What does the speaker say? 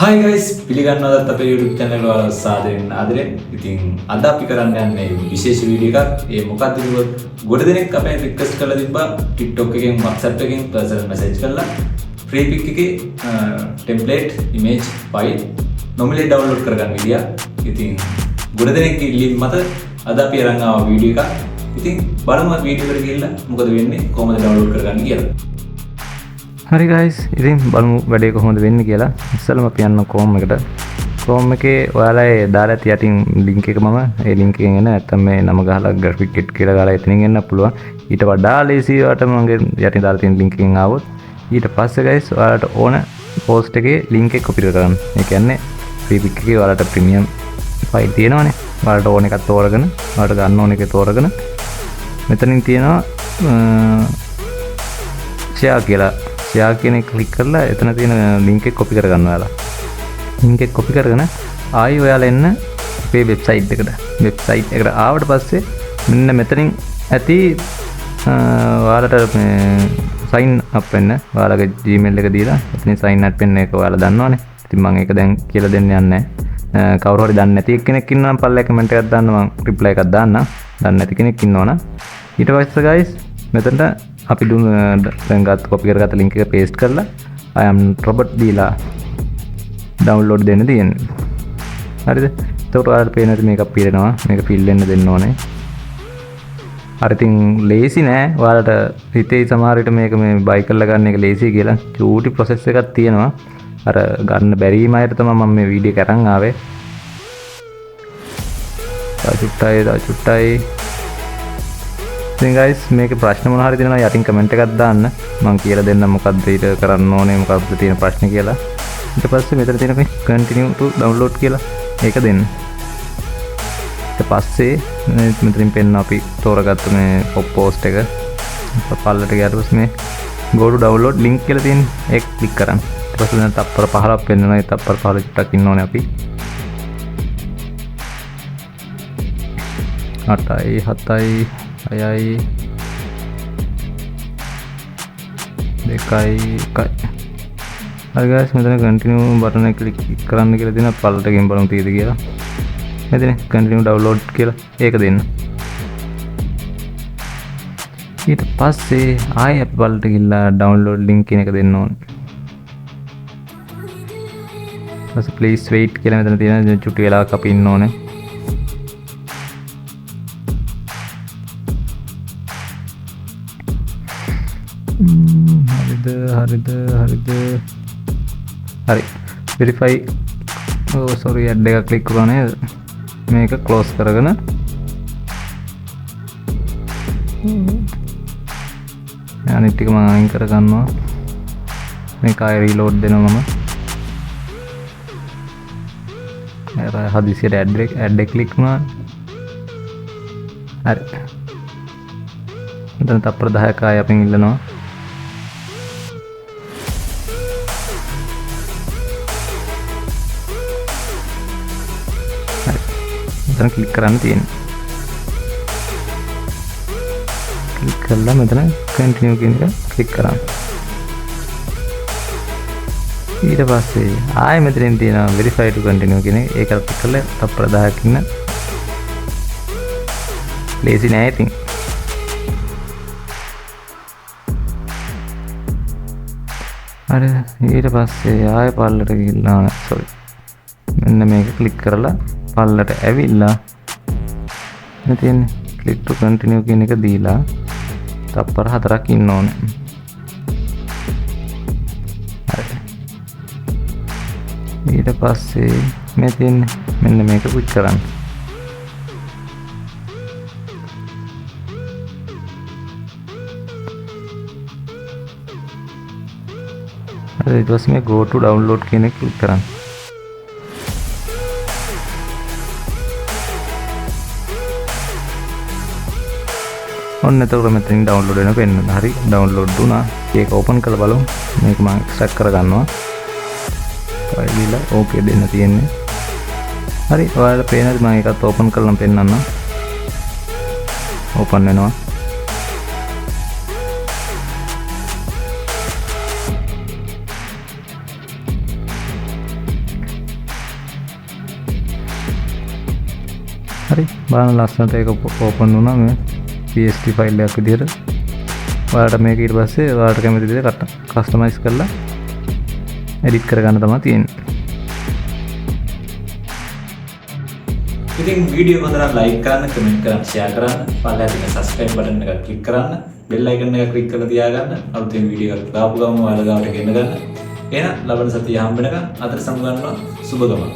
Hi guys, පිළිගන්නවා අදත් අපේ YouTube channel එකට ඔයාලව සාදරයෙන් ආදරෙන්. ඉතින් අද අපි කරන්න යන්නේ විශේෂ වීඩියෝ එකක්. ඒ මොකක්ද කිව්වොත් ගොඩ දෙනෙක් අපෙන් රික්වෙස්ට් කරලා තිබ්බා TikTok එකෙන්, WhatsApp එකෙන් personal message කරලා Freepik එකේ ටෙම්ප්ලේට්, ඉමේජ්, ෆයිල් නොමිලේ ඩවුන්ලෝඩ් කරගන්න විදිය. ඉතින් ගොඩ දෙනෙක්ගේ ඉල්ලීම් මත අද අපි අරන් ආව වීඩියෝ එකක්. ඉතින් බලමු වීඩියෝ එකට ගිහිල්ලා මොකද වෙන්නේ, කොහොමද ඩවුන්ලෝඩ් කරගන්නේ කියලා. හරි ගයිස්, ඉතින් බලමු වැඩේ කොහොමද වෙන්නේ කියලා. ඉස්සෙල්ලම අපි යන්න Chrome එකට. Chrome එකේ ඔයාලා ඒ දාලා ඇති යටින් link එක, මම ඒ link එකෙන් එන්න, නැත්තම් මේ නම ගහලා graphic kit කියලා ගහලා එතනින් එන්න පුළුවන්. ඊට වඩා ලේසි ඔයාලට මගේ යටින් දාලා තියෙන link එකෙන් ආවොත්. ඊට පස්සේ ගයිස්, ඔයාලට ඕන පෝස්ට් එකේ link එක කොපි කරගන්න. ඒ කියන්නේ Freepik එකේ ඔයාලට ප්‍රීමියම් ෆයිල් තියෙනවනේ. ඔයාලට ඕන එකක් තෝරගෙන, ඔයාලට ගන්න ඕන එක තෝරගෙන මෙතනින් තියෙනවා ෂෙයා කියලා. ෂෙයා කියන එක ක්ලික් කරලා එතන තියෙන ලින්ක් එක කොපි කරගන්න ඔයාලා. ලින්ක් එක කොපි කරගෙන ආයි ඔයාලා එන්න අපේ වෙබ්සයිට් එකට. වෙබ්සයිට් එකට ආවට පස්සේ මෙන්න මෙතනින් ඇති ඔයාලට මේ සයින් අප් වෙන්න. ඔයාලගේ Gmail එක දීලා එතනින් සයින් අප් වෙන්න. ඒක ඔයාලා දන්නවනේ. ඉතින් මම ඒක දැන් කියලා දෙන්න යන්නේ නැහැ. කවුරු හරි දන්නේ නැති එක්කෙනෙක් ඉන්නවා නම් පල්ලෙහා කමෙන්ට් එකක් දාන්න, මම රිප්ලයි එකක් දාන්නම්. දන්නේ නැති කෙනෙක් ඉන්නවා නම්. ඊට පස්සේ ගයිස්, මෙතනට අපි දුන්න දැන් ගත්ත කොපි කරගත්ත ලින්ක් එක පේස්ට් කරලා I am robot දීලා ඩවුන්ලෝඩ් දෙන්න තියෙන්නේ. හරිද? එතකොට ඔයාලට පේන ඇති මේකක් පිරෙනවා. මේක ෆිල් වෙන්න දෙන්න ඕනේ. හරි, ඉතින් ලේසි නෑ. ඔයාලට හිතේ සමහර විට මේක මේ බයි කරලා ගන්න එක ලේසි කියලා. චූටි ප්‍රොසෙස් එකක් තියෙනවා. අර ගන්න බැරිම අයට තමයි මම මේ වීඩියෝ එක අරන් ආවේ. තව චුට්ටයි, තව චුට්ටයි. ඉතින් ගයිස්, මේකේ ප්‍රශ්න මොන හරි තියෙනවා යටින් කමෙන්ට් එකක් දාන්න. මං කියලා දෙන්නම් මොකද්ද ඊට කරන්න ඕනේ, මොකද්ද තියෙන ප්‍රශ්න කියලා. ඊට පස්සේ මෙතන තියෙන මේ continue to download කියලා ඒක දෙන්න. ඊට පස්සේ මේ මෙතනින් පෙන්න අපි තෝරගත්ත මේ පොප් පෝස්ට් එක. පල්ලට ගියාට පස්සේ මේ go to download link කියලා තියෙන ඒක ක්ලික් කරන්න. ඊට පස්සේ දැන් තප්පර 15ක් පෙන්නනවා. ඒ තප්පර 15 චුට්ටක් ඉන්න ඕනේ අපි. 8යි 7යි 6යි 2යි 1යි. හරි ගයිස්, මෙතන කන්ටිනියු බටන් එක ක්ලික් කරන්න කියලා දෙනවා. පල්ලට ගෙන් බලමු තියෙද කියලා. මෙතන කන්ටිනියු ඩවුන්ලෝඩ් කියලා ඒක දෙන්න. ඊට පස්සේ ආයෙ අපි පල්ලට ගිහිල්ලා ඩවුන්ලෝඩ් ලින්ක් කියන එක දෙන්න ඕනේ. ඊපස්සේ ප්ලීස් වෙයිට් කියලා මෙතන තියෙන චුටි වෙලාවක් අපි ඉන්න ඕනේ. හරිද හරිද හරිද? හරි, වෙරිෆයි. ඔව්, සෝරි, ඇඩ් එක ක්ලික් කරා නේද? මේක ක්ලෝස් කරගෙන අනිත් ටික මම අයින් කරගන්නවා. මේක ආයෙ රීලෝඩ් දෙනවා මම. අර හදිසියට ඇඩ් එක ක්ලික් වුණා. හරි, මෙතන තප්පර 10ක් ආයෙ අපෙන් ඉල්ලනවා. හරි, මෙතන ක්ලික් කරන්න තියෙන්නේ. ක්ලික් කරලා මෙතන කන්ටිනියු කියන එක ක්ලික් කරන්න. ඊට පස්සේ ආයෙ මෙතනින් තියෙනවා වෙරිෆයි ටු කන්ටිනියු කියන එක. ඒක ක්ලික් කරලා තප්පර 10ක් ඉන්න. ලේසි නෑ ඉතින්. හරි, ඊට පස්සේ ආයෙ පල්ලට ගිහිල්ලා, සෝරි, මෙන්න මේක ක්ලික් කරලා පල්ලට ඇවිල්ලා මෙතන තියෙන්නේ ක්ලික් ටු කන්ටිනියු කියන එක දීලා තප්පර 4ක් ඉන්න ඕනේ. හරි, ඊට පස්සේ මේ තියෙන්නේ මෙන්න මේක ක්ලික් කරන්න. හරි, ඊට පස්සේ මේ go to download කියන එක ක්ලික් කරන්න. ඔන්න එතකොට මෙතනින් ඩවුන්ලෝඩ් වෙන පෙන්නන. හරි, ඩවුන්ලෝඩ් වුණා. ඒක ඕපන් කරලා බලමු. මේක මම එක්ස්ට්‍රැක්ට් කරගන්නවා. ෆයිල් දීලා ඕකේ දෙන්න තියෙන්නේ. හරි, ඔයාලට පේනද? මම ඒකත් ඕපන් කරලා පෙන්නන්නම්. ඕපන් වෙනවා. හරි, බලන්න ලස්සනට ඒක ඕපන් වුණා මේ PSD file එකක් විදිහට. ඔයාලට මේක ඊට පස්සේ ඔයාලට කැමති විදිහට කස්ටමයිස් කරලා එඩිට් කරගන්න තමයි තියෙන්නේ. ඉතින් වීඩියෝ හොඳ නම් ලයික් කරන්න, කමෙන්ට් කරන්න, ෂෙයා කරන්න, පල්ලෙහා තියෙන සබ්ස්ක්‍රයිබ් බටන් එක ක්ලික් කරන්න, බෙල් අයිකන් එක ක්ලික් කරලා තියාගන්න, අලුතෙන් වීඩියෝ එකක් දාපු ගමන් ඔයාලා ගාවට ගෙන්න ගන්න. එහෙනම් ලබන සතිය හම්බ වෙනකන් අදට සමු ගන්නවා. සුබ ගමන්.